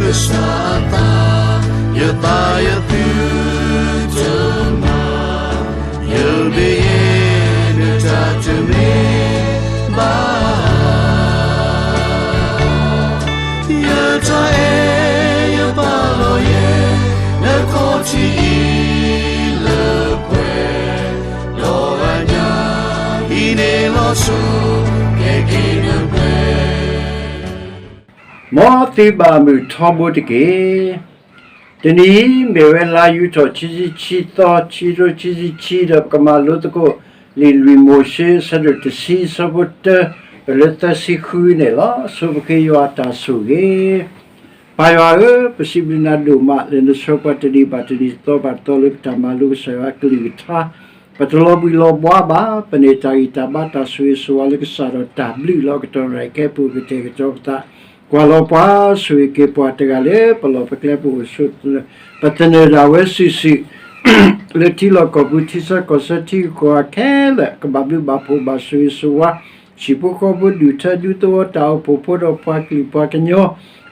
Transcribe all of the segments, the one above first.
ကစၢ်အသး, ယသးယသုတမၤ, ယဘ့ၣ်ယဲၢ်နတၢ်တမ့ၢ်ဘၣ်. ယတၢ်အဲၣ်ယပာ်လီၤယဲၢ်, နခီၣ်ထံးအံၤလၢပှဲၤ, ဒီးအညၣ်အံၤန့ၣ်လီၤဆီ, ကဲက့ၤနပှဲၤ မ်သုဘၣ်မုာ်ထီဘိတက့ၢ်. တနံၤအံၤမ့ၢ်ဝဲလါယူၤထီၣ်ခံဆံခံသီ ခံကထိခံဆံခံ ဒီးပကမၤလိသကိး လံာ်လွံၢ်မိၤၡ့ အဆၢဒိၣ်တဆံ အဆၢဖိတၢ ပလၢသၢဆံဃုန့ၣ်လီၤ. ဆိပဃ့ယွၤအတၢ်ဆိၣ်ဂ့ၤ. ပၢ်ယွၤဧၢ, ပစံးဘျုးနၤဒိၣ်မး လၢနဆှၢပှၤတနံၤဘၣ်တနံၤ သီဘၣ်သီလၢပတၢ်မၤလိကစၢ်ယွၤအကလုၢ်ကထါ ပတလီၤဘှံးလီၤဘှါဘၣ်. ပန့ၢ်တၢ်ဂံၢ်တၢ်ဘါတၢ်ဆိၣ်ဂ့ၤဆိၣ်ဝါလၢကစၢ်ဒီးတၢ်ဘျုးလၢအကတီၢ်ရဲၣ်ခဲအံၤ ပကတဲာ်ကတီၤပသး, ကွၢ်လီၤပှၤ, ဆိၣ်ဂ့ၤက့ၤပှၤတဂၤလၢပလီၢ်ပကျဲပအိၣ်ဆိး, ပသနၢၣ်ဒၣ်ဝဲစုာ်စုာ် လၢထံလီၢ်ကီၢ်ပူၤ ထံဆၢကီၢ်ဆၢ ထံဂုၤကီၢ်ဂၤခဲလၢာ် ကဘၣ်ဘျုးဘၣ်ဖှိၣ်ဘၣ်ဆိၣ်ဂ့ၤဆိၣ်ဝါ, ဟံၣ်ဖိဃီဖိ ဒူၣ်ထၢဒူသဝီ တၢ်အိၣ်ဖှိၣ်ဖိဒီးပှၤကလုာ်ပှၤကညီ,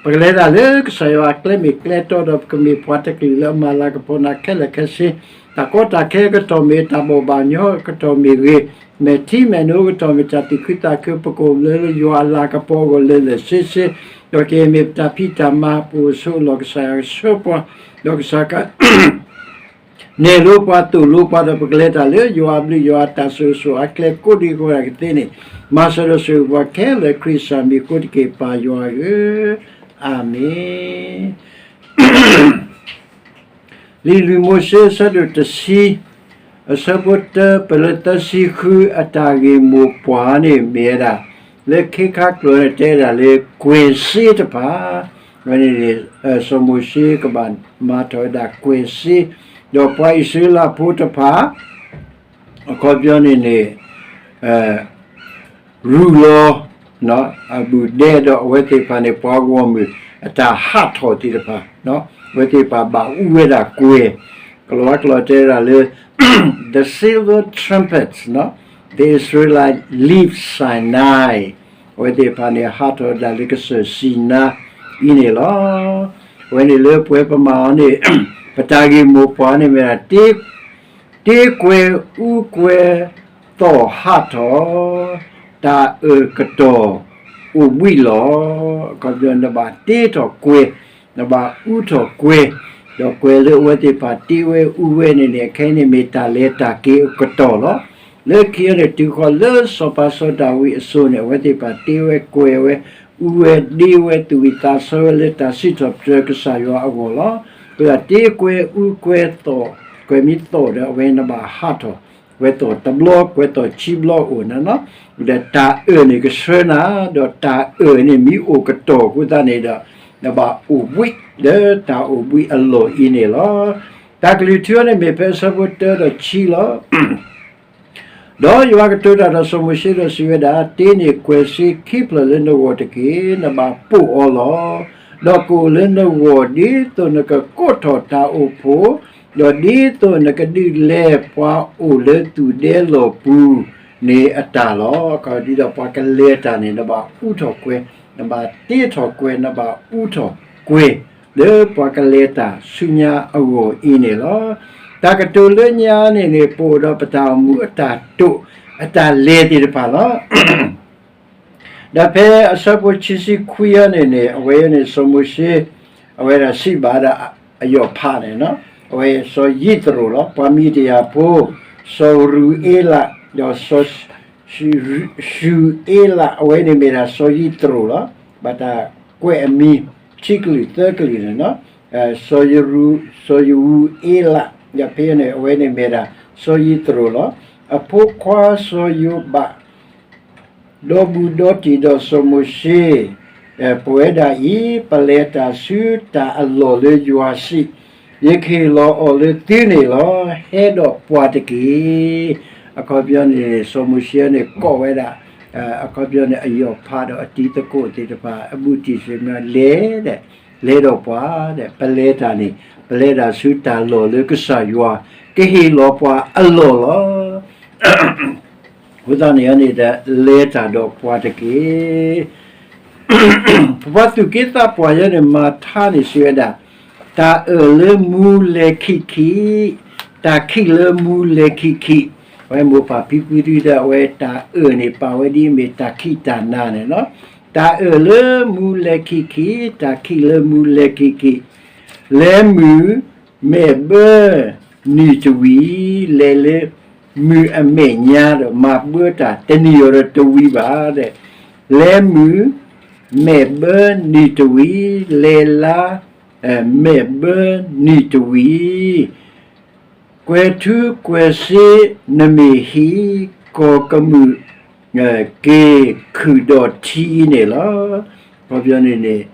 ပကလဲၤတၢ်လၢကစၢ်ယွၤအကျဲမ့ၢ်ကျဲတီဒီး ပကမ့ၢ်ပှၤတကလုာ်လၢအမၤလၤကပီၤနၤခဲလၢာ်ခဲဆ့, တၢ်ကီတၢ်ခဲအကတီၢ်မ့ၢ်တၢ်ဘီၣ်ဘၣ်ညီအကတီၢ်မ့ၢ်ဂ့ၤ, မဲာ်ထံမဲာ်နိအကတီၢ်မ့ၢ်တၢ်သူၣ်ခုသးခု ပကအိၣ်လၢယွၤအလၤကပီၤအဂီၢ်လၢာ်လၢာ်ဆ့ဆ့, ဒီးကယဲၢ်မ့ၢ်ပတၢ်ဖံးတၢ်မၤ ပအိၣ်ဆိးအလီၢ် ကစၢ်ယွၤကဆှၢပှၤ, ဒီးကစၢ်က နဲၣ်လိပှၤသိၣ်လိပှၤဒီး ပကလဲၤတၢ်လၢယွၤအဘျုးယွၤအတၢ်ဆိၣ်ဂ့ၤဆိၣ်ဝါအကျဲကိးဒံကိးဂၤကသ့န့ၣ်, မၤစၢၤဒီးဆိၣ်ဂ့ၤပှၤခဲလၢာ် ခရံာ်စၢ်မံၤအဃိတက့ၢ် ပၢ်ယွၤဧၢ, အၤမ့ၣ်. လံာ်လွံၢ်မိၤၡ့ အဆၢဒိၣ်တဆံ အဆၢဖိတၢ ပလၢသၢဆံဃု အတၢ်ဂ့ၢ်မိၢ်ပှၢ်န့ၣ်မ့ၢ်ဝဲဒၣ် လၢခ့ခါကျိာ်န့ၣ် တဲဒၣ်လၢကွဲၤစ့တဖၣ်, ဝဲန့ၣ်န့ၣ် စီၤမိၤၡ့ကဘၣ်မၤထီၣ်ဝဲဒၣ်ကွဲၤစ့, ဒီးပှၤအံၣ်စရ့လးဖိတဖၣ် အခီပညီန့ၣ်န့ၣ် ရူၢ်လီၤ အဘူးဒဲဒီးအဝဲသ့ၣ်တဖၣ်န့ၣ် ပှၤဂီၢ်မုၢ်အတၢ်ဟးထီၣ်သ့ၣ်တဖၣ်, အဝဲသ့ၣ်တဖၣ်ဘၣ်အူဝဲဒၣ်ကွဲၤ, ကလီၤဝါကျိာ်တဲဒၣ်လၢ the silver trumpets, the Israelites leave Sinai, အဝဲသ့ၣ်တဖၣ်န့ၣ် ဟးထီၣ်ဝဲဒၣ်လၢကစၢၢ်စံနါအံၤန့ၣ်လီၤ. အဝဲန့ၣ်လၢပဝဲပမၤအီၤန့ၣ် ပတၢ်ဂ့ၢ်မိၢ်ပှၢ်န့ၣ်မ့ၢ်ဒၣ် တ့ကွဲၤအူကွဲၤသီၣ်ဟးထီၣ်, တၢ်အၢၣ်ကတီၢ်အိၣ်ဘှံးလီၤ. အခီပညီ နဘၣ်တ့ထီၣ်ကွဲၤ, နဘၣ်အူထီၣ်ကွဲၤ, ဒီးကွဲၤလၢအဝဲသ့ၣ်တဖၣ်တ့ဝဲအူဝဲန့ၣ်န့ၣ် အခဲအံၤန့ၣ်မ့ၢ်တၢ်လဲၤတၢ်က့ၤအကတီၢ်လီၤ. လၢခံန့ၣ် တုၤဃီၤလၢစီၤပၤစီၤဒၤဝံးအစိၤန့ၣ် အဝဲသ့ၣ်တဖၣ်တ့ဝဲကွဲၤဝဲ, အူဝဲဒ့ဝဲ သူၣ်ဝံၣ်သးဆၢဝဲလၢတၢ်စံးထီၣ်ပတြၢၤကစၢ်ယွၤအဂီၢ်လီၤ. အဃိဒီးတ့ကွဲၤအူကွဲၤသီၣ်, ကွဲၤမ့ၢ်သီၣ်ဒီး အဝဲနဘၣ်ဟးထီၣ်, ကွဲၤသီၣ်တဘျီ ကွဲၤသီၣ်ခံဘျီအိၣ်န့ၣ်လီၤ. ဒီးတၢ်အၢၣ်န့ၣ်ကဆှၢနၤ, ဒီးတၢ်အၢၣ်န့ၣ်မ့ၢ်အိၣ်ကတီၢ်အဃိသတးန့ၣ်ဒီး နဘၣ်အိၣ်ဘှံးလၢတၢ်အိၣ်ဘှံးအလီၢ်အံၤန့ၣ်လီၤ. တၢ်ကလုၢ်ထူန့ၣ်မ့ၢ်ဖဲအဆၢဖိတၢဒီးခံလီၤ. ဒီးယွၤကတိၤတၢ်ဒီးစီၤမိၤၡ့ဒီးစံးဝဲဒၣ်, တ့န့ၢ်ကွဲၤစ့ခံဖျၢၣ်လၢနဂီၢ်တက့ၢ်, နဘၣ်ပိာ်အီၤလီၤ. ဒီးကအိၣ်လၢနဂီၢ်ဒ်သိးနကကိးထီၣ်တၢ်အိၣ်ဖှိၣ်, ဒီးဒ်သိးနကဒုးလဲပှၤအိၣ်လၢသူၣ်ဒဲလီၢ်ပူၤန့ၣ်အတၢ်လီၤ. အခီပညီဒီးပှၤကလဲၤတၢ်န့ၣ် နဘၣ်အူထီၣ်ကွဲၤ, နဘၣ်တ့ထီၣ်ကွဲၤ, နဘၣ်အူထီၣ်ကွဲၤ လၢပှၤကလဲၤတၢ်ဆူညါအဂီၢ်အံၤန့ၣ်လီၤ. တၢ်ကတိၤလၢညါန့ၣ်န့ၣ် ပအိၣ်ဒီးပတၢ်အိၣ်မူအတၢ်တိာ်အတၢ်လဲၤသ့ၣ်တဖၣ်လီၤ. ဒီးဖဲအဆၢဖိခံဆံခွံအံၤန့ၣ်န့ၣ် အဝဲန့ၣ်စီၤမိၤၡ့, အဝဲဒၣ်စံးဘၣ်ဒၣ်အယီၣ်ဖးန့ၣ်, အဝဲစီၤယံးသရိာ်လီၤ. ပှၤမံၤဒယၣ်ဖိ, စီၤရူၤအ့လး, ဒီးစီၤ ရူၤအ့လး အဝဲန့ၣ်မ့ၢ်ဒၣ်စီၤယံးသရိာ်လီၤ. ဘၣ်တၢ်ကွဲးအမံၤ ခံကလုာ်သၢကလုာ်န့ၣ်, စီၤယရူၤ, စီၤယရူၤအ့လး, ဒီးဖဲန့ၣ် အဝဲန့ၣ်မ့ၢ်ဒၣ် စီၤယံးသရိာ်လီၤ. အဖိခွါစီၤယိၤဘး ဒီဘူးဒီတံၢ်ဒီးစီၤမိၤၡ့, ပဝဲဒၣ်အံၤ ပလဲၤတၢ်ဆူတၢ်အလီၢ်လၢယွၤစံး, ယကဟ့ၣ်လီၤအီၤလၢသုန့ၣ်လီၤ. ဟဲဒီးပှၤတက့ၢ်. အခီပညီန့ၣ် စီၤမိၤၡ့န့ၣ်ကိးဝဲဒၣ်, အခီပညီန့ၣ် အယီၣ်ဖးဒီးအတံၤသကိးသ့ၣ်တဖၣ် အဘူးတံၢ်စ့ၢ်မီၤ လဲၤဒီး, လဲၤဒီးပှၤဒီး ပလဲၤတၢ်န့ၣ် ပလဲၤတၢ်ဆူတၢ်လီၢ်လၢကစၢ်ယွၤ ကဟ့ၣ်လီၤပှၤအလီၢ်လီၤ. အဃိသတးန့ၣ်န့ၣ်ဒီး လဲၤတၢ်ဒီးပှၤတက့ၢ်. ပှၤသူၣ်က့သးပှၢ်ယဲန့ၣ် မၤထါန့ၣ်စံးဝဲဒၣ်, တၢ်အၢၣ်လၢမူလဲၤခံခံ, တၢ်ခံးလၢမူလဲၤခံခံ, အဝဲမိၢ်ပၢ်ဖံဖုဒုဒီး အဝဲတၢ်အၢၣ်န့ၣ် ပာ်ဝဲဒ်အမ့ၢ်တၢ်ခံးတၢ်နၤန့ၣ်လီၤ. တၢ်အၢၣ်လၢမူလဲၤခံခံ, တၢ်ခံးလၢမူလဲၤခံခံ, လဲၤမုာ်မဲာ်ဘၢနံၤတဝံၤ, လဲၤလၢမုာ်အမဲာ်ညါဒီး မၤဘၢတၢ်တနံၤအံၤဒီးတဝံၤဘၣ်ဒီး, လဲၤမုာ် မဲာ်ဘၢနံၤတဝံၤ, လဲၤလါ မဲာ်ဘၢနံၤတဝံၤ, ကွဲၤထူကွဲၤစ့နမ့ၢ်ဟံး, ကီၢ်ကမုာ်က့ၤခုၣ်ဒီးထံအံၤန့ၣ်လီၤ. အခီပညီန့ၣ်န့ၣ်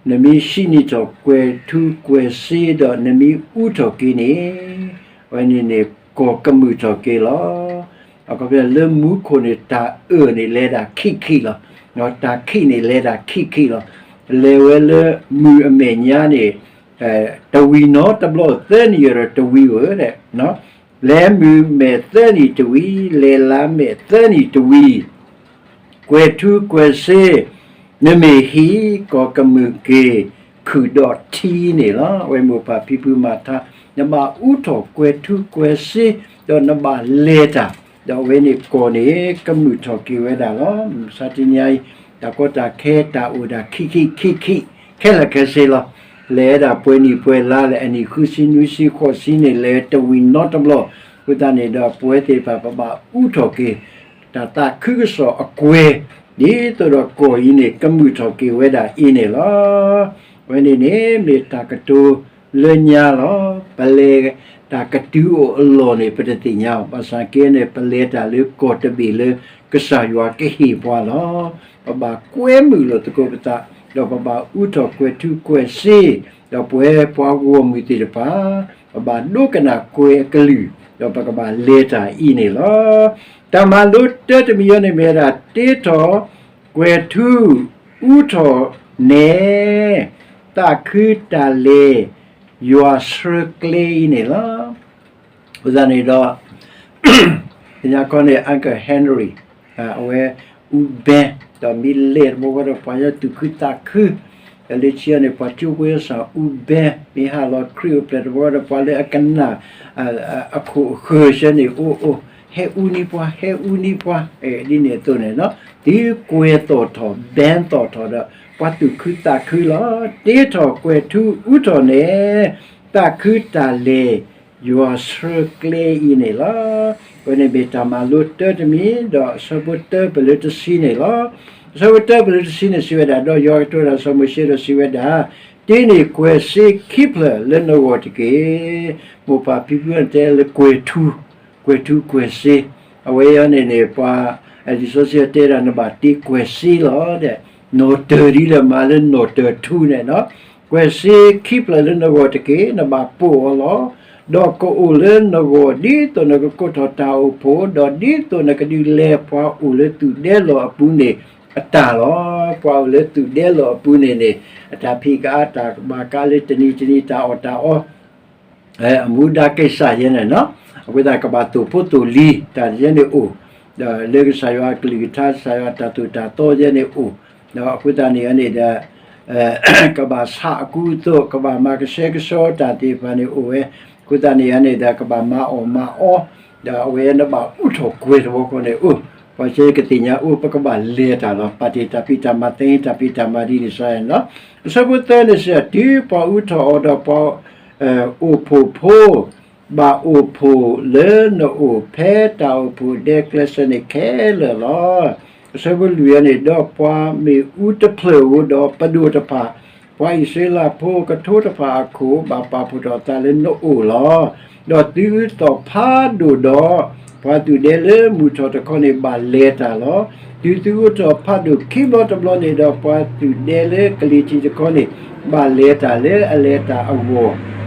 နမ့ၢ်ဟံးန့ၢ်ထီၣ်ကွဲၤထူကွဲၤစ့ဒီးနမ့ၢ်အူထီၣ်က့ၤန့ၣ်, အဝဲန့ၣ်န့ၣ် ကီၢ်ကမုာ်ထီၣ်က့ၤလီၤ. အခီပညီလၢမူခိၣ်န့ၣ် တၢ်အၢၣ်န့ၣ်လဲၤဒၣ်ခံခံလီၤ. တၢ်ခံးန့ၣ်လဲၤဒၣ်ခံခံလီၤ. လဲၤဝဲလၢမုၢ်အမဲာ်ညါန့ၣ် တဝံၤနီတဘျီ သၢနံၤအံၤဒီးတဝံၤဧၢ, လဲၤမုာ်မဲာ်သၢနံၤတဝံၤ, လဲၤလါမဲာ်သၢနံၤတဝံၤ, ကွဲၤထူကွဲၤစ့ နမ့ၢ်ဟံး ကီၢ်ကမုာ်က့ၤခုၣ်ဒီးထံန့ၣ်လီၤ. အဝဲမိၢ်ပၢ်ဖံဖုမၤထါ, နဘၣ်အူထီၣ်ကွဲၤထူကွဲၤစ့, ဒီးနဘၣ်လဲၤတၢ်, ဒီးအဝဲန့ၣ်ကီၢ်န့ၣ် ကမုာ်ထီၣ်က့ၤဝဲဒၣ်လီၤ. မုၢ်မဆါတနံၤအံၤ တၢ်ကီတၢ်ခဲတၢ်အိၣ်ဒၣ်ခံခံခံခံ ခဲလၢာ်ခဲဆ့လီၤ. လဲၤဒၣ်ပှဲၤနံၣ်ပှဲၤလါလၢအနံၣ်ဃုဆံနွံဆံဃိးဆံန့ၣ် လဲၤတဝံၤနီတဘျီ, အဃိသတးန့ၣ်ဒီး ပဝဲသ့ၣ်တဖၣ်ပဘၣ်အူထီၣ်က့ၤ တၢ်သးခုကစီၣ်အကွဲၤ, ဒ်သိးဒီးကီၢ်အံၤန့ၣ် ကမုာ်ထီၣ်က့ၤဝဲဒၣ်အံၤန့ၣ်လီၤ. အဝဲန့ၣ်န့ၣ် မ့ၢ်တၢ်ကတိၤလၢညါလီၤ. ပလဲၤတၢ်ကတုၤအိၣ်အလီၢ်န့ၣ် ပတသ့ၣ်ညါ, ဘၣ်ဆၣ်က့န့ၣ် ပလဲၤတၢ်လၢကီၢ်တဘ့ၣ်လၢကစၢ်ယွၤကဟ့ၣ်ပှၤလီၤ. ပဘၣ်ကွဲမုာ်လိာ်သကိးပသး, ဒီးပဘၣ်အူထီၣ်ကွဲၤထူကွဲၤစ့, ဒီးပဝဲပှၤဂီၢ်မုၢ်သ့ၣ်တဖၣ် ပဘၣ်ဒိကနၣ်ကွဲၤအကလုၢ်, ဒီးပကဘၣ်လဲၤတၢ်အံၤန့ၣ်လီၤ. တၢ်မၤလိတၢတမံၤအံၤန့ၣ်မ့ၢ်ဝဲဒၣ် တ့ထီၣ်ကွဲၤထူ အူထီၣ်နဲ သးခုတၢ်လဲၤ ယွၤဆှၢကျဲအံၤန့ၣ်လီၤ. အဃိသတးန့ၣ်ဒီး ကညီကီၢ်န့ၣ် Uncle Henry အဝဲ အူဘဲ, ဒီးမ့ၢ်လဲၤတဘျီဃီဒီး ပှၤလၢသူၣ်ခုသးခု, ဒီးလၢခံအံၤန့ၣ် ပှၤကၠိဖိသးစၢ်အူဘဲ, မ့ၢ်ဟးလီၤခရံာ်အိၣ်ဖျဲၣ်တဘျီဃီဒီး ပှၤလၢအကနၣ် အခိၣ်အဃၢၤဆၢန့ၣ် အိၣ်အိၣ်, ဟဲအူနံၤပှၤ, ဟဲအူနံၤပှၤ, ဒ်န့ၣ်အသိးန့ၣ်, တုၤကွဲၤသီၣ်ထီၣ် ဘဲသီၣ်ထီၣ်ဒီး ပှၤသူၣ်ခုသးခုလီၤ. တ့ထီၣ်ကွဲၤထူအူထီၣ်နဲ သးခုတၢ်လဲၤ ယွၤဆှၢကျဲအံၤန့ၣ်လီၤ. အဝဲန့ၣ်မ့ၢ်တၢ်မၤလိတၢတမံၤ, ဒီးအဆၢဖိတၢပလၢတဆံန့ၣ်လီၤ. အဆၢဖိတၢပလၢတဆံန့ၣ်စံးဝဲဒၣ်, ဒီးယွၤကတိၤတၢ်ဒီးစီၤမိၤၡ့ဒီးစံးဝဲဒၣ်, တ့န့ၢ်ကွဲၤစ့ခံဖျၢၣ်လၢနဂီၢ်တက့ၢ်. မိၢ်ပၢ်ဖံဖုတဲလၢကွဲၤထူ, ကွဲၤထူကွဲၤစ့, အဝဲအံၤန့ၣ်န့ၣ် ပှၤ လံာ်စီဆှံတဲဒၣ် နဘၣ်တ့ကွဲၤစ့လီၤဒီး နီၣ်တၢၤဒ်လဲၣ်မးလၢနီၣ်တၢၤထူန့ၣ်, ကွဲၤစ့ခံဖျၢၣ်လၢနဂီၢ်တက့ၢ်, နဘၣ်ပိာ်အီၤလီၤ. ဒီးကအိၣ်လၢနဂီၢ် ဒ်သိးနကကိးထီၣ်တၢ်အိၣ်ဖှိၣ်, ဒီးဒ်သိးနကဒုးလဲၤပှၤအိၣ်လၢသူၣ်ဒဲလီၢ်အပူၤန့ၣ်အတၢ်လီၤ. ပှၤအိၣ်လၢသူၣ်ဒဲလီၢ်အပူၤန့ၣ်န့ၣ် အတၢ်ဖံးကအါတၢ်ကမၤကါလၢတနံၤတနံၤ တၢ်အီၣ်တၢ်အီ အမူဒါကဲစၢ်ယဲန့ၣ်, အဃိသတးကဘၣ်သိၣ်ဖိသိၣ်လံၤ တၢ်ယဲန့ၣ်အိၣ်, ဒီးလၢကစၢ်ယွၤအကလုၢ်ကထါ ကစၢ်ယွၤတၢ်သိၣ်တၢ်သီယဲန့ၣ်အိၣ်, ဒီးအဃိသတးန့ၣ်န့ၣ်ဒီး ကဘၣ်ဆးအကူအသိး ကဘၣ်မၤကဆှဲကဆှီတၢ်သ့ၣ်တဖၣ်န့ၣ်အိၣ်ဝဲ, အဃိသတးန့ၣ်န့ၣ်ဒီး ကဘၣ်မၤအီၣ်မၤအီ, ဒီးအဝဲနဘၣ်အူထီၣ်ကွဲၤတဘျီဃီန့ၣ်အိၣ်, ပှၤဆၢကသ့ၣ်ညါအိၣ် ပကဘၣ်လဲၤတၢ်လီၤ. ပာ်တ့ၢ်တၢ်ဖံးတၢ်မၤ သ့တၢ်ဖံးတၢ်မၤဒ်န့ၣ်စ့ၢ်န့ၣ်လီၤ. အဆၢဖိသၢန့ၣ်စံး တုၤပှၤအူထီၣ်အီၤဒီးပှၤ အိၣ်ဖှိၣ်ဖိ ဘၣ်အိၣ်ဖှိၣ်လၢနအိၣ် ဖဲတၢ်အိၣ်ဖှိၣ်ဒဲကျဲစၢးန့ၣ်ခဲလၢာ်လီၤ. အဆၢဖိလွံၢ်အံၤန့ၣ် ဒီးပှၤမ့ၣ်အူတဖျၢၣ်ဧိၤ ဒီးပဒိၣ်တဖၣ်, ပှၤအံၣ်စရ့လးဖိကထိတဖၣ်အခိၣ် ဘၣ်ပာ်ဖှိၣ်ထီၣ်အသးလၢနအိၣ်လီၤ. ဒီးသုအူထီၣ်ဖးဒိၣ်ဒီး ပှၤသူၣ်ဒဲလၢမုၢ်ထီၣ်တခီန့ၣ် ဘၣ်လဲၤတၢ်လီၤ. တုၤသုအူထီၣ်ဖးဒိၣ်ခံဘျီတဘျီန့ၣ်ဒီး ပှၤသူၣ်ဒဲလၢကလံၤထံးတခီန့ၣ် ဘၣ်လဲၤတၢ်လၢအလဲၤတၢ်အဂီၢ်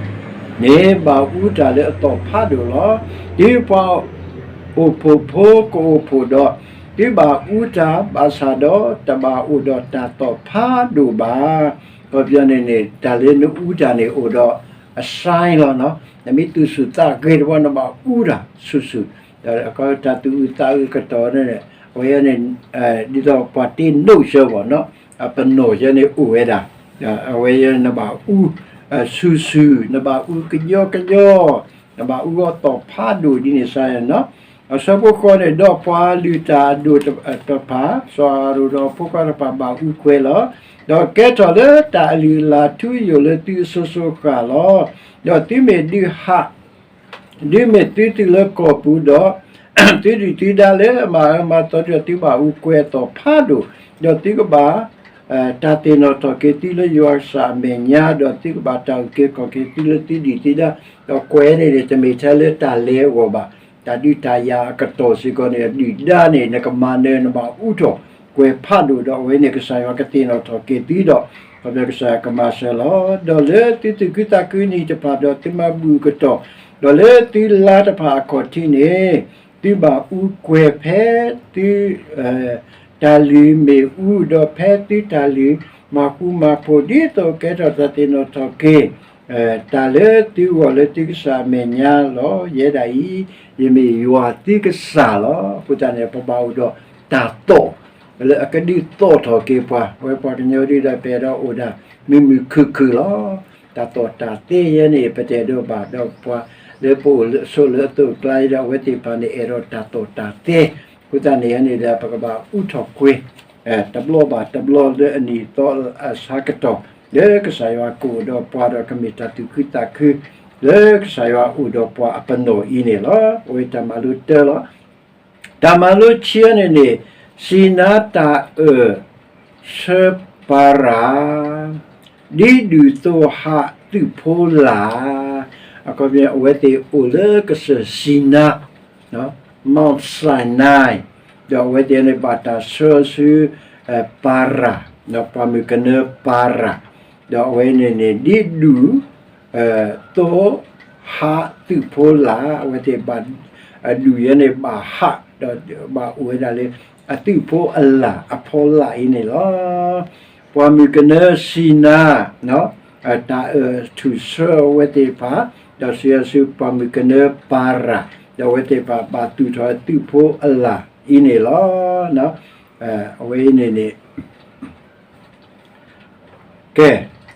န့ၣ် ဘၣ်အူတၢ်လၢအသီၣ်ဖးဒိၣ်လီၤ. တုၤပှၤအိၣ်ဖှိၣ်ဖိကအိၣ်ဖှိၣ်ဒီး သုဘၣ်အူတၢ်ဘၣ်ဆၣ်ဒီး တဘၣ်အိၣ်ဒီးတၢ်သီၣ်ဖးဒိၣ်ဘၣ်. အခီပညီန့ၣ်န့ၣ် တၢ်လၢနအူတၢ်န့ၣ်အိၣ်ဒီး အ sign လီၤ. နမ့ၢ်သူၣ်ဆူၣ်သးဂဲၤတဘျီ နဘၣ်အူတၢ်ဆူၣ်ဆူၣ်, ဒီးတၢ်သူၣ်အုးသးအုးကတီၢ်န့ၣ် အဝဲန့ၣ် ဒ်သိးပှၤတ့ note ဆၢဘၣ်နီၤ. အပနီၣ်ယဲန့ၣ်အိၣ်ဝဲဒၣ်, အဝဲယဲနဘၣ်အူဆူၣ်ဆူၣ်, နဘၣ်အူကညီကညီ, နဘၣ်အူအီၣ်သီၣ်ဖးဒိၣ်ဒ်န့ၣ်စ့ၢ်ကီးနီၤ. အဆၢဖိဃိးန့ၣ်, ဒီးပှၤလုၢ်တၢ်အဒိၣ်တဖၣ်, စီၤအၤရိၣ်ဒီးအဖိခွါတဖၣ်ဘၣ်အူကွဲၤလီၤ. ဒီးကဲထီၣ်လၢတၢ်အလုၢ်အလၢ်ထူယိာ်လၢသုအစိၤစိၤဃၣ်လီၤ. ဒီးသုမ့ၢ်ဒုးဟး ဒုးမ့ၢ်သုသုးလၢကီၢ်ပူၤဒီး, သုဒုၣ်သုဒါလၢအမၤအၢမၤသီဒီး သုဘၣ်အူကွဲၤအသီၣ်ဖးဒိၣ်, ဒီးသုကဘၣ် တၢ်သ့ၣ်နီၣ်ထီၣ်က့ၤသုလၢယွၤကစၢ်အမဲာ်ညါ, ဒီးသုကဘၣ်တၢ်အုၣ်က့ၤခီၣ်က့ၤသုလၢသုဒုၣ်သုဒါ, ဒီးကွဲၤန့ၣ်န့ၣ် တမ့ၢ်ထဲလၢတၢ်လဲၤအဂီၢ်ဘၣ်, တၢ်ဒုးတၢ်ယၤအကတီၢ်စ့ၢ်ကီးန့ၣ် ဒုၣ်ဒါန့ၣ် နကမၤနၢၤနဘၣ်အူထီၣ်ကွဲၤဖးဒိၣ်, ဒီးအဝဲန့ၣ်ကစၢ်ယွၤကသ့ၣ်နီၣ်ထီၣ်က့ၤသုဒီး, ခီဖျိကစၢ်ယွၤကမၤစၢၤလီၤ. ဒီးလၢသုသူၣ်ခုသးခုနံၤတဖၣ်ဒီးသုမၤဘူၣ်ကတီၢ်, ဒီးလၢသုလါတဖၣ်အခီၣ်ထံးန့ၣ်, သုဘၣ်အူကွဲၤဖဲသု တၢ်လုၢ်မ့ၣ်အူ, ဒီးဖဲသုတၢ်လုၢ်မၤဃူမၤဖိး, ဒ်သိးကဲထီၣ်တၢ်သ့ၣ်နီၣ်ထီၣ်က့ၤ တၢ်လၢသုဂီၢ်လၢသုကစၢ်အမဲာ်ညါလီၤ. ယဲဒၣ်အံၤ, ယမ့ၢ်ယွၤသုကစၢ်လီၤ. အဃိသတးန့ၣ် ပဘၣ်အိၣ်ဒီးတၢ်သီၣ် လၢအကဒုးသီၣ်ထီၣ်က့ၤပှၤ, အဝဲပှၤကညီဒုးဒီး ပအဲၣ်ဒိးအိၣ်ဒၣ်မုာ်မုာ်ခုၣ်ခုၣ်လီၤ. တၢ်သီၣ်တၢ်သဲယဲန့ၣ် ပတအဲၣ်ဒိးဘၣ်, ဒီးပှၤလၢပအိၣ်လၢဆိးလၢအသိးအကျါဒီး အဝဲသ့ၣ်တဖၣ်န့ၣ် အဲၣ်ဒိးတၢ်သီၣ်တၢ်သဲ, အဃိသတးန့ၣ်န့ၣ်ဒီး ပကဘၣ်အူထီၣ်ကွဲၤ တဘျီဘၣ်တဘျီလၢအနံၣ်သီအဆၢကတီၢ်, လၢကစၢ်ယွၤကအိၣ်ဒီးပှၤဒီးကမ့ၢ်တၢ်သူၣ်ခုသးခု, လၢကစၢ်ယွၤအိၣ်ဒီးပှၤအပနီၣ်အံၤန့ၣ်လီၤ. အဝဲတၢ်မၤလိတၢလီၤ. တၢ်မၤလိခံန့ၣ်န့ၣ်, စံနါတၢ်အၢၣ်ဆၢပၤရၤ, ဒ်ဒူၣ်သိဟးသုးဖိလာ်, အခီပညီ အဝဲသ့ၣ်အိၣ်လၢကစၢၢ်စံနါ Mount Sinai, ဒီးအဝဲသ့ၣ်န့ၣ်ဘၣ်တၢ်ဆှၢဆူ ပၤရၤ, ပှၤမုၣ်ကနၢပၤရၤ, ဒီးအဝဲန့ၣ်န့ၣ် ဒ်ဒူၣ် သိဟးသုးဖိလာ်, အဝဲသ့ၣ်ဘၣ် အဒူၣ်ယဲန့ၣ်ဘၣ်ဟး, ဒီးဘၣ်အိၣ်ဝဲဒၣ်လၢ အသုးဖိအလာ်အဖီလာ်အံၤန့ၣ်လီၤ. ပှၤမုၣ်ကနၢစံနါ တၢ်အၢၣ်ထူၣ်ဆၢအဝဲသ့ၣ်တဖၣ်, ဒီးစံးဆူပှၤမုၣ်ကနၢပၤရၤ, ဒီးအဝဲသ့ၣ်တဖၣ်ဘၣ်သူၣ်ထီၣ်သုးဖိအလာ်အံၤန့ၣ်လီၤ. အဝဲအံၤန့ၣ်န့ၣ် ကဲ,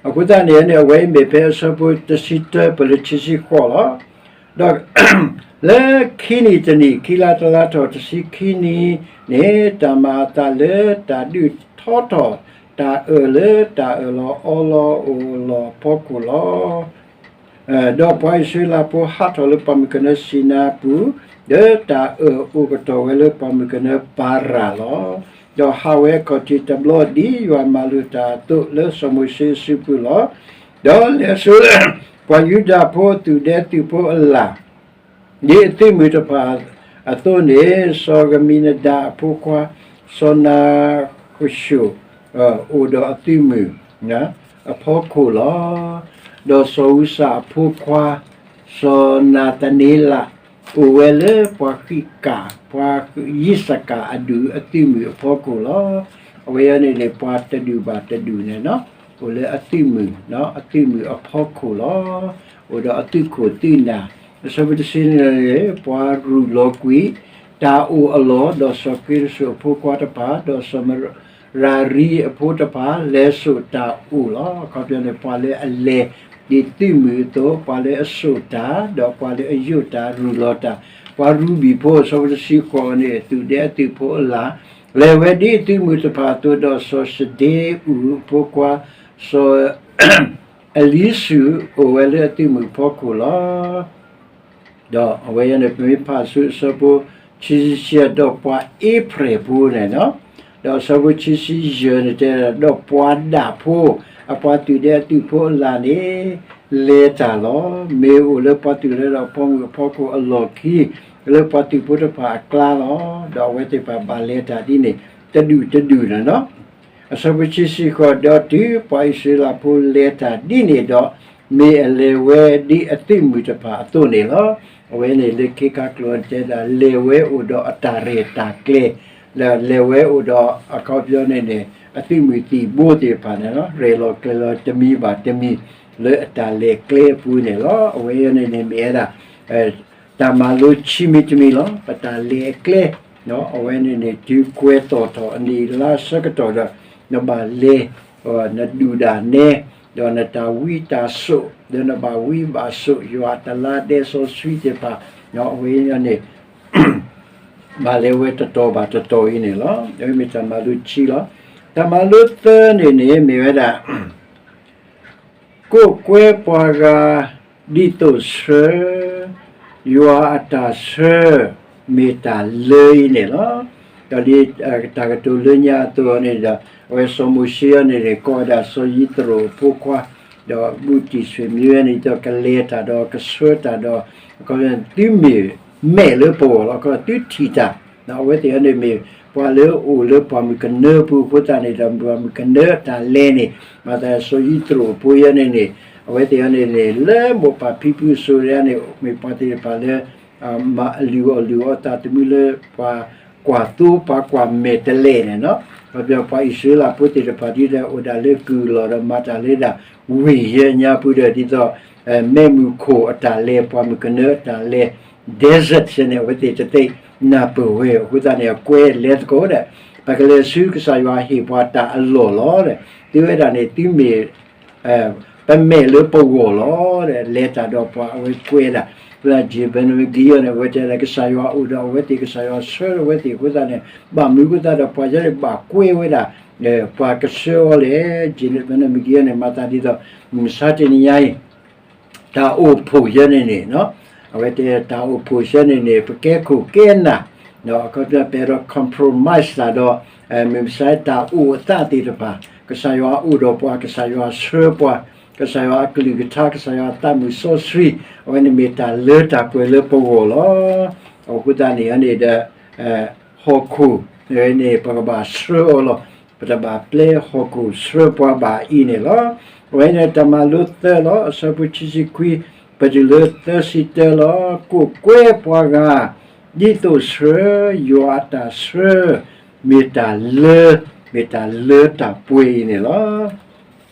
အဃိသတးန့ၣ်န့ၣ် အဝဲအံၤမ့ၢ်ဖဲအဆၢဖိတဆံတၢ ပလၢခံဆံဃိးလီၤ. ဒီး လၢခံနံၣ်တနံၣ် ခံလါတလါထီၣ်တဆံခံနံၣ်န့ၣ် တၢ်မၤအသးလၢတၢ်ဒုးထီထီၣ် တၢ်အၢၣ်လၢတၢ်အၢၣ်လီၤအီလီၤအိၣ်လီၤအဖီခိၣ်လီၤ. ဒီးပှၤအံၣ်စရ့လးဖိဟးထီၣ်လၢပှၤမုၣ်ကနၢစံနါပူၤ, ဒီးတၢ်အၢၣ်အိၣ်ကတီၢ်ဝဲလၢပှၤမုၣ်ကနၢပၤရၤလီၤ. ဒီးဟးဝဲအခီၣ်ထံးတဘျီဒ်ယွၤမၤလိာ်တၢ်အသိးလၢစီၤမိၤၡ့အစုပူၤလီၤ. ဒီးလဲၤဆူ ပှၤယူဒၤဖိအသုးဒဲသုးဖိအလာ် ဒ်အသုးမုၢ်တဖၣ်အသိးန့ၣ်, စီၤဂမံနဒၤအဖိခွါ စီၤနၤဃၡိၣ် အိၣ်ဒီးအသုးမုၢ်အဖီခိၣ်လီၤ. ဒီးစီၤဧူစးအဖိခွါ စီၤနၤသန့လး အိၣ်ဝဲလၢပှၤဃံးကး ပှၤယံးစကးအဒူၣ်အသုးမုၢ်အဖီခိၣ်လီၤ. အဝဲအံၤန့ၣ်န့ၣ် ပှၤတဒူၣ်ဘၣ်တဒူၣ်န့ၣ် အိၣ်လၢအသုးမုၢ်, အသုးမုၢ်အဖီခိၣ်လီၤ. အိၣ်ဒီးအသုးခိၣ်သုးနၢ်, အဆၢဖိတဆံန့ၣ် ပှၤရူၢ်လီၤကွံာ် တၢ်အိၣ်အလီၢ်, ဒီးစီၤက့ရၡိၣ်အဖိခွါတဖၣ်, ဒီးစီၤမရၤရံအဖိတဖၣ် လဲၤစိာ်တၢ်အိၣ်လီၤ. အခီပညီန့ၣ် ပှၤလၢအလဲၤဒ်သုးမုၢ်အသိး, ပှၤလၢအစိာ်တၢ်, ဒီးပှၤလၢအယိာ်တၢ်ရူၢ်လီၤတၢ်, ပှၤရူဘံၣ်ဖိ အဆၢဖိတဆံဃိးန့ၣ် သုးဒဲအသုးဖိအလၢ် လဲၤဝဲဒ်အသုးမုၢ်တဖၣ်အသိး, ဒီးစီၤၡဒ့အူၣ်အဖိခွါ စီၤ အလံစူၣ် အိၣ်ဝဲလၢအသုးမုၢ်အဖီခိၣ်လီၤ. ဒီးအဝဲအံၤန့ၣ် ပမ့ၢ်ဖးဆူအဆၢဖိ ခံဆံယဲၢ် ဒီးပှၤအ့ဖရဲၣ်ဖိန့ၣ်, ဒီးအဆၢဖိခံဆံယဲၢ်န့ၣ်တဲ ဒီးပှၤဒၣ်ဖိ အပှၤသုးဒဲအသုးဖိအလၢ်န့ၣ် လဲၤတၢ်လီၤ. မ့ၢ်အိၣ်လၢပှၤသုးလၢဒီးအဖိမုၣ်အဖီခိၣ်အလီၢ်ခံ လၢပှၤသုးဖိတဖၣ်အကျါလီၤ. ဒီးအဝဲသ့ၣ်တဖၣ်ဘၣ်လဲၤတၢ်ဒ်န့ၣ် တဒူၣ်တဒူၣ်န့ၣ်လီၤ. အဆၢဖိခံဆံဃိး ဒီးတုၤပှၤအံၣ်စရ့လးဖိလဲၤတၢ်ဒ်န့ၣ်ဒီး, မ့ၢ်အလဲၤဝဲဒ်အသုးမုၢ်တဖၣ်အသိးန့ၣ်လီၤ. အဝဲန့ၣ်လၢခံခါကျိၤတဲဒၣ် လဲၤဝဲအိၣ်ဒီးအတၢ်ရဲၣ်တၢ်ကျဲၤ, ဒီးလဲၤဝဲအိၣ်ဒီးအခီပညီန့ၣ်န့ၣ် အသုးမုၢ်သံၣ်ဘိသ့ၣ်တဖၣ်န့ၣ်လီၤ. ရဲၣ်လီၤကျဲၤလီၤတမံၤဘၣ်တမံၤ လၢအတၢ်လဲၤကျဲအပူၤန့ၣ်လီၤ. အဝဲန့ၣ်န့ၣ်မ့ၢ်ဝဲဒၣ် တၢ်မၤလိခံမံၤတမံၤလီၤ. ပတၢ်လဲၤအကျဲ, အဝဲန့ၣ်န့ၣ် တုၤကွဲၤသီၣ်ထီၣ်အနံၣ်လါဆၢကတီၢ်ဒီး နဘၣ်လဲၤ နဒုၣ်ဒၣ်နဲ ဒီးနတၢ်ဝံတၢ်စိာ် ဒီးနဘၣ်ဝံဘၣ်စိာ် ယွၤအတလါဒဲစီဆှံသ့ၣ်တဖၣ် အဝဲန့ၣ် ဘၣ်လဲၤဝဲတတီၤဘၣ်တတီၤအံၤန့ၣ်လီၤ. အဝဲမ့ၢ်တၢ်မၤလိခံလီၤ. တၢ်မၤလိသၢန့ၣ်န့ၣ် မ့ၢ်ဝဲဒၣ် ကိးကွဲပှၤဂၤ ဒ်သိးဆှၢ ယွၤအတၢ်ဆှၢ မ့ၢ်တၢ်လၢအံၤန့ၣ်လီၤ. ဒီးလၢတၢ်ကတိၤလၢညါအသိးန့ၣ်ဒီး အဝဲစီၤမိၤၡ့အံၤန့ၣ်န့ၣ် ကိးဝဲဒၣ်စီၤယံးသရိာ်အဖိခွါ ဒီးဘူးတံၢ်ဆွေမျိုးန့ၣ် ဒီးကလဲၤတၢ်ဒီးကဆှၢတၢ်ဒီး သုမ့ၢ်မဲာ်လၢပဂီၢ်လီၤ. သုထံၣ်တၢ် အဝဲသ့ၣ်အံၤန့ၣ်မ့ၢ် ပှၤလၢအအိၣ်လၢပှၢ်မုၢ်ကနၢပူၤအဃိသတးန့ၣ်ဒီး ပှၢ်မုၢ်ကနၢအတၢ်လဲၤန့ၣ် မၤသးစီၤယံးသရိာ်အဖိအံၤန့ၣ်န့ၣ် အဝဲသ့ၣ်အံၤန့ၣ်န့ၣ် လၢမိၢ်ပၢ်ဖံဖုအစိၤန့ၣ် မ့ၢ်ပှၤသ့ၣ်တဖၣ်လၢ မၤအလုၢ်အီၣ်လုၢ်အီသးသမူလၢပှၤကွၢ်သိ ပှၤကွၢ်မဲာ်တလဲၣ်န့ၣ်လီၤ. ပှၤပှၤအံၣ်စရ့လးဖိသ့ၣ်တဖၣ်ဒ်လဲၣ် အိၣ်ဒၣ်လၢကုၢ်လီၢ်ဒီးမၤတၢ်လၢဒၣ် ဝ့ၢ်ယဲၢ်ညါပူၤဒီး ဒ်သိး မဲးမုၢ်ခိၣ်အတၢ်လဲၤ ပှၢ်မုၢ်ကနၢအတၢ်လဲၤ desert န့ၣ် အဝဲသ့ၣ်တသ့ၣ်နၢ်ပၢၢ်ဝဲအဃိသတးန့ၣ် အကွဲးလဲၤသကိးဒီး ပကလဲၤဆူကစၢ်ယွၤဟ့ၣ်ပှၤတၢ်အလီၢ်လီၤ. သုဝဲဒၣ်န့ၣ် သုမ့ၢ် ပမဲာ်လၢပဂီၢ်လီၤ. လဲၤတၢ်ဒီးပှၤအဝဲကွဲးဒၣ် ဖဲ Jevenam Gideon န့ၣ် အဝဲတဲဒၣ် ကစၢ်ယွၤအိၣ်ဒီးအဝဲသ့ၣ် ကစၢ်ယွၤဆှၢအဝဲသ့ၣ်အဃိသတးန့ၣ် ဘၣ်မနုၤအဃိသတးဒီး ပှၤယဲန့ၣ်ဘၣ်ကွဲးဝဲဒၣ် ပှၤကဆှၢအီၤလဲၣ်. Jevenam Gideon န့ၣ် မၤသးဒ်သိး မုၢ်မဆါတနံၤညါအံၤ တၢ်အိၣ်ဖှိၣ်ယဲန့ၣ်န့ၣ် အဝဲတဲတၢ်အိၣ်ဖှိၣ်ယဲန့ၣ်န့ၣ် ပကဲခိၣ်ကဲနၢ် အခီပညီပအဲၣ်ဒိး compromise တၢ်ဒီး မုၢ်မဆါတၢ်အိၣ်အသးသ့ၣ်တဖၣ် ကစၢ်ယွၤအိၣ်ဒီးပှၤ ကစၢ်ယွၤဆှၢပှၤ ကစၢ်ယွၤအကလုၢ်ကထါ ကစၢ်ယွၤအသးမုၢ်စီဆှံ အဝဲန့ၣ်မ့ၢ်တၢ်လၢတၢ်ပှဲၤလၢပဂီၢ်လီၤ. အဃိသတးန့ၣ်န့ၣ်ဒီး ဟီၣ်ခိၣ်န့ၣ် ပကဘၣ်ဆှၢအီၤလီၤ. ပတဘၣ်ပျဲဟီၣ်ခိၣ်ဆှၢပှၤဘၣ်အံၤန့ၣ်လီၤ. အဝဲန့ၣ်တၢ်မၤလိသၢလီၤ. အဆၢဖိခံဆံခွံ ပတုၤလၢသၢဆံတၢလီၤ. ကိးကွဲပှၤဂၤ ဒ်သိးဆှၢ ယွၤအတၢ်ဆှၢ မ့ၢ်တၢ်လၢ မ့ၢ်တၢ်လၢတၢ်ပှဲၤအံၤန့ၣ်လီၤ.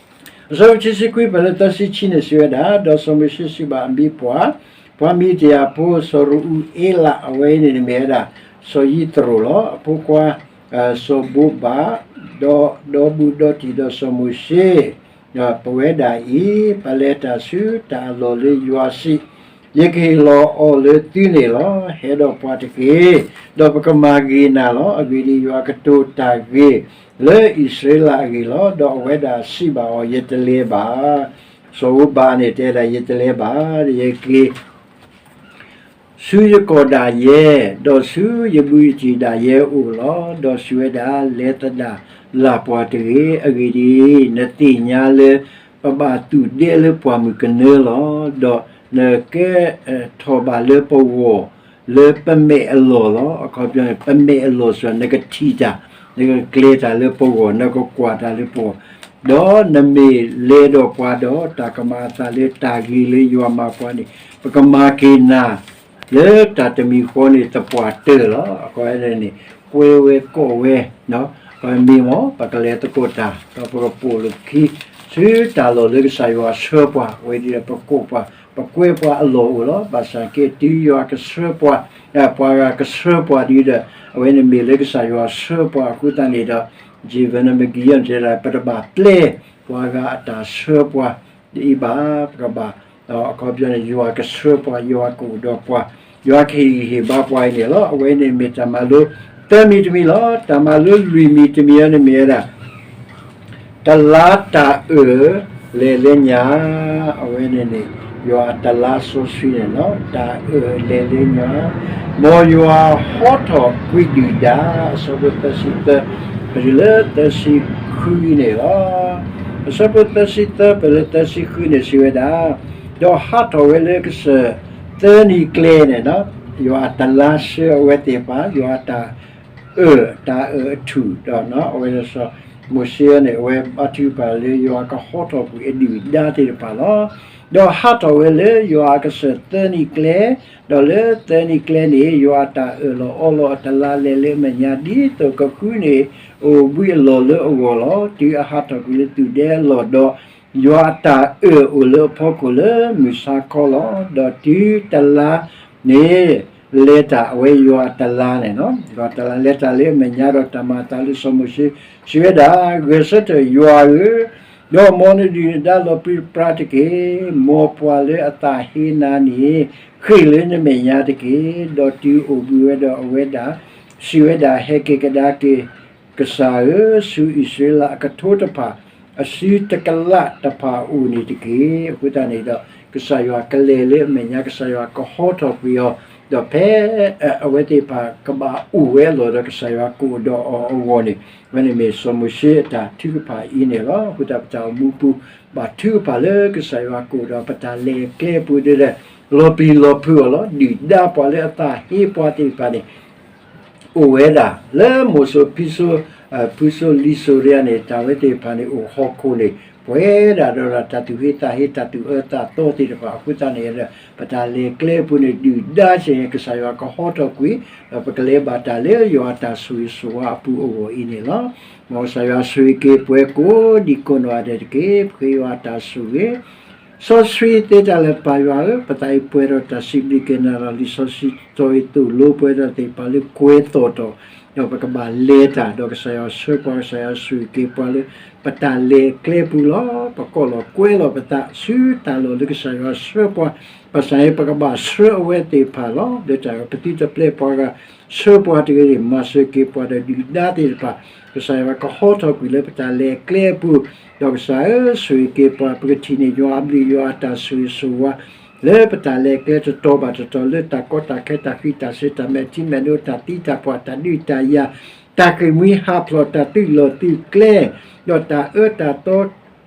အဆၢဖိခံဆံခွံ ပတုၤလၢသၢဆံခံန့ၣ်စံးဝဲဒၣ်, ဒီးစီၤမိၤၡ့စံးဘၣ်အမံၤပှၢ်, ပှၤမံၤဒယၣ်ဖိ စီၤရအူၤအ့လး အဝဲအံၤန့ၣ်မ့ၢ်ဝဲဒၣ် စီၤယံးသရိာ်လီၤ. အဖိခွါ စီၤဘိဘး, ဒီးဒီဘူးဒီတံၢ်ဒီးစီၤမိၤၡ့, ဒီးပဝဲဒၣ်အံၤ ပလဲၤတၢ်ဆူတၢ်အလီၢ်လၢယွၤစံး, ယကဟ့ၣ်လီၤအီၤလၢသုန့ၣ်လီၤ. ဟဲဒီးပှၤတက့ၢ်, ဒီးပကမၤဂ့ၤနၤလီၤ. အဂ့ၢ်ဒ်အံၤ, ယွၤကတိၤတၢ်ဂ့ၤလၢအံၣ်စရ့လးအဂ့ၢ်လီၤ. ဒီးအဝဲဒၣ်စံးဘၣ်အီၤ, ယတလဲၤဘၣ်. စီၤဘိဘးန့ၣ် တဲဒၣ် ယတလဲၤဘၣ်, ယက့ၤ ဆူယကီၢ်ဒၣ်ယဲ, ဒီးဆူယဘူးယတံၢ်ဒၣ်ယဲအအိၣ်လီၤ. ဒီးစံးဝဲဒၣ်, လဲၤသဒၣ်လၢ်ပှၤတဂ့ၤ. အဂ့ၢ်ဒ်အံၤ, နသ့ၣ်ညါလၢ ပဘၣ်သူၣ်ဒဲလၢပှၢ်မုၢ်ကနၢလီၤ. ဒီးနကဲထီၣ်ဘၣ်လၢပဂီၢ် လၢပမဲာ်အလီၢ်လီၤ. အခီပညီန့ၣ် ပမဲာ်အလီၢ်စ့ၢ် နကထံၣ်တၢ်, နကကျဲၤတၢ်လၢပဂီၢ်, နကကွၢ်တၢ်လၢပဂီၢ်, ဒီးနမ့ၢ်လဲၤဒီးပှၤဒီးတၢ်ကမၤအသးလၢတၢ်ဂ့ၤလၢယွၤမၤပှၤန့ၣ်, ပကမၤက့ၤနၤ လၢတၢ်တမံၤဃီန့ၣ်သပှၢ်တၢၢ်လီၤ. အခီပညီန့ၣ် ကွဲဝဲကိးဝဲ, မ့ၢ်မ့ၢ် ပကလဲၤသကိးတၢ် ဒီးပကပိာ်လိာ်ပခံ ဆူတၢ်လီၢ်လၢကစၢ်ယွၤဆှၢပှၤ, အဝဲဒ်ဒီးပကိးပှၤ, ပကွဲပှၤအလီၢ်အိၣ်လီၤ. ဘၣ်ဆၣ်က့ တုၤယွၤကဆှၢပှၤ, ပှၤဂၤကဆှၢပှၤဒ်ဒီး အဝဲန့ၣ်မ့ၢ်လၢကစၢ်ယွၤဆှၢပှၤအဃိသတးန့ၣ်ဒီး Jevenam Gideon တဲဒၣ် ပတဘၣ်ပျဲပှၤဂၤအတၢ်ဆှၢပှၤဒ်အံၤဘၣ်, ပကဘၣ် အခီပညီန့ၣ် ယွၤကဆှၢပှၤ, ယွၤကအိၣ်ဒီးပှၤ, ယွၤကဟ့ၣ်ဂံၢ်ဟ့ၣ်ဘါပှၤအံၤန့ၣ်လီၤ. အဝဲန့ၣ်မ့ၢ်တၢ်မၤလိသၢမံၤတမံၤလီၤ. တၢ်မၤလိလွံၢ်မံၤတမံၤအံၤန့ၣ်မ့ၢ်ဝဲဒၣ် တလါတၢ်အၢၣ်လဲၤလၢညါ, အဝဲန့ၣ်န့ၣ် ယွၤအတလါစီဆှံန့ၣ်လီၤ. တၢ်အၢၣ်လဲၤလၢညါ, မ်ယွၤဟီထီၣ်ကွံာ်ဒုၣ်ဒါ, အဆၢဖိသၢဆံသၢ ပတုၤလၢသၢဆံဃုန့ၣ်လီၤ. အဆၢဖိသၢဆံသၢ ပတုၤလၢသၢဆံဃုန့ၣ်စံးဝဲဒၣ်, ဒီးဟးထီၣ်ဝဲလၢကစၢၢ်သၢနံၤကျဲန့ၣ်, ယွၤအတလါဆှၢအဝဲသ့ၣ်တဖၣ်, ယွၤအတၢ် အၢၣ်, တၢ်အၢၣ်အထူၣ်ဒီး အဝဲစီၤမိၤၡ့န့ၣ် အဝဲဘါထုကဖၣ်လၢယွၤကဟီထီၣ်ကွံာ်အဒုၣ်အဒါသ့ၣ်တဖၣ်လီၤ. ဒီးဟးထီၣ်ဝဲလၢယွၤအကစၢၢ်သၢနံၤကျဲ, ဒီးလၢသၢနံၤကျဲန့ၣ် ယွၤအတၢ်အၢၣ်လီၤအီလီၤအတလါလဲၤလၢအမဲာ်ညါ ဒ်သိးကဃုန့ၢ်အိၣ်ဘှံးအလီၢ်လၢအဂီၢ်လီၤ. တုၤအဟးထီၣ်ကွံာ်လၢသူၣ်ဒဲအလီၢ်ဒီး ယွၤအတၢ်အၢၣ်အိၣ်လၢအဖီခိၣ်လၢမုၢ်ဆါခီလီၤ. ဒီးတုၤတလါန့ၣ် လဲၤတၢ်အဝဲယွၤအတလါန့ၣ်လီၤ. ယွၤအတလါ လဲၤတၢ်လၢအမဲာ်ညါဒီးတၢ်မၤအသးလၢစီၤမိၤၡ့ စံးဝဲဒၣ်, ဂဲၤဆၢထၢၣ်ယွၤဧၢ, ဒီးမ်နဒုၣ်နဒါလီၤပြံပြါတက့ၢ်. မ်ပှၤလၢအသးဟ့နၤန့ၣ် ဃ့ၢ်လၢနမဲာ်ညါတက့ၢ်. ဒီးတုၤအိၣ်ဘှံးဝဲဒီးအဝဲဒၣ် စံးဝဲဒၣ်, ဟဲက့ၤကဒါက့ၤ ကစၢ်ဧၢ, ဆူအံၣ်စရ့လးအကထိတဖၣ် အစုတကလးတဖၣ်အအိၣ်န့ၣ်တက့ၢ်. အဃိသတးန့ၣ်ဒီး ကစၢ်ယွၤကလဲၤလၢအမဲာ်ညါ, ကစၢ်ယွၤကဟီထီၣ်ကွံာ်အီၤ, ဒီးဖဲအဝဲသ့ၣ်တဖၣ်ကဘၣ်အိၣ်ဝဲအလီၢ်ဒီး ကစၢ်ယွၤကအိၣ်ဒီးအီၤအဂီၢ်န့ၣ်, အဝဲန့ၣ်မ့ၢ်စီၤမိၤၡ့အတၢ်ထုကဖၣ်အံၤန့ၣ်လီၤ. အဃိသတး ပတၢ်အိၣ်မူပူၤ ဘၣ်ထုကဖၣ်လၢကစၢ်ယွၤကအိၣ်ဒီး ပတၢ်လဲၤကျဲအပူၤဒီး လီၤပျံၤလီၤဖုးအီၤလီၤ. ဒုၣ်ဒါပှၤလၢအသးဟ့ပှၤသ့ၣ်တဖၣ်န့ၣ် အိၣ်ဝဲဒၣ်လၢမိၣ်စိဖံစိ, ဖံစိလံစိတဂၤန့ၣ် တၢ်ဝဲသ့ၣ်တဖၣ်န့ၣ် အိၣ်ဟီၣ်ခိၣ်န့ၣ် ပှဲၤဒၣ်ဒီးတၢ်သူၣ်ဟ့သးဟ့ တၢ်သူၣ်အၢသးသီသ့ၣ်တဖၣ်. အဃိသတးန့ၣ်ဒီး ပတၢ်လဲၤကျဲအပူၤန့ၣ် ဒုၣ်ဒါဆံးန့ၣ် ကစၢ်ယွၤကဟီထီၣ်ကွံာ်, ဒီးပကလဲၤဘၣ်တၢ်လၢယွၤအတၢ်ဆိၣ်ဂ့ၤဆိၣ်ဝါအပူၤအဂီၢ်အံၤန့ၣ်လီၤ. မ်ကစၢ်ယွၤဆိၣ်ဂ့ၤက့ၤပှၤကိးဒံကိးနီၢ်ဂၤဒဲးတက့ၢ်. ပဃ့ယွၤအတၢ်ဆိၣ်ဂ့ၤ စီဆှံသ့တၢ်လၢပၢ်ယွၤဧၢ, ပသးအံၤပှဲၤဒီးတၢ်စံးဘျုးက့ၤနၤလီၤ. လံာ်စီဆှံတီၤအံၤသိၣ်လိပှၤဒီးသ့ၣ်တဖၣ်လၢကွဲသိးထီၣ်, ဒီးပကဘၣ်လဲၤတၢ်ဒီးကစၢ်ယွၤဆှၢပှၤ, ကစၢ်ယွၤဆိၣ်ဂ့ၤက့ၤပှၤလၢ ပတၢ်လဲၤကျဲပူၤလီၤ. ပကိးလီၤကွဲလီၤပသးဆူတၢ်လီၢ်လၢကစၢ်ယွၤဆှၢပှၤ, ဘၣ်ဆၣ်န့ၣ် ပကဘၣ်ဆှၢအဝဲသ့ၣ်တဖၣ်လီၤ. လၢတၢ်ပသုတပျဲပှၤဂၤ ဆှၢပှၤတဂ့ၤန့ၣ် မၤစၢၤက့ၤပှၤဒီးဒုၣ်ဒါသ့ၣ်တဖၣ်, ကစၢ်ယွၤကဟီထီၣ်ကွံာ်လၢပတၢ်လဲၤကျဲအပူၤ, ဒီးကစၢ်ဧၢ ဆိၣ်ဂ့ၤက့ၤပှၤ ပကထံၣ်န့ၢ်ယွၤအဘျုးယွၤအတၢ်ဆိၣ်ဂ့ၤဆိၣ်ဝါ လၢပတၢ်လဲၤကျဲတတီၤဘၣ်တတီၤ လၢတၢ်ကီတၢ်ခဲ တၢ်ဃံးတၢ်စ့ၤ တၢ်မဲာ်ထံမဲာ်နိ တၢ်သံတၢ်ပှၢ် တၢ်ဒုးတၢ်ယၤ တၢ်ဃ့ၢ်မှံဟးဖျိး တၢ်သုးလီၢ်သုးကျဲ ဒီးတၢ်အၢတၢ်သီ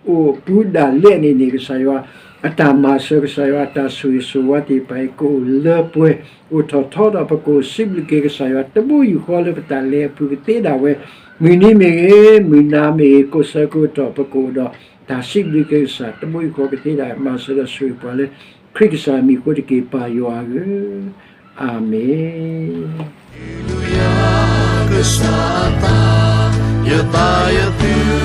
အိၣ်ပူၤဒၣ်လဲာ်န့ၣ်န့ၣ် ကစၢ်ယွၤအတၢ်မၤစၢၤ ကစၢ်ယွၤအတၢ်ဆိၣ်ဂ့ၤဆိၣ်ဝါသ့ၣ်တဖၣ်အံၤ ကအိၣ်လၢပှဲၤ အိၣ်ထီၣ်ထီဒီး ပကအိၣ်စံးဘျုးက့ၤကစၢ်ယွၤ တဘိယူၢ်ဃီလၢပတၢ်လဲၤအပူၤကသ့ဒၣ်ဝဲ မုၢ်နံၤမ့ၢ်ဂ့ၤ မုၢ်နၤမ့ၢ်ဂ့ၤ ကိးဆၢကတီၢ် ပကအိၣ်ဒီးတၢ်စံးဘျုးက့ၤကစၢ် တဘိယူၢ်ဃီကသ့ဒၣ် မၤစၢၤဒီးဆိၣ်ဂ့ၤပှၤလၢ ခရံာ်ကစၢ်မံၤအဃိတက့ၢ် ပၢ်ယွၤဧၢ, အၤမ့ၣ်. ကစၢ်အသး ယသးယသု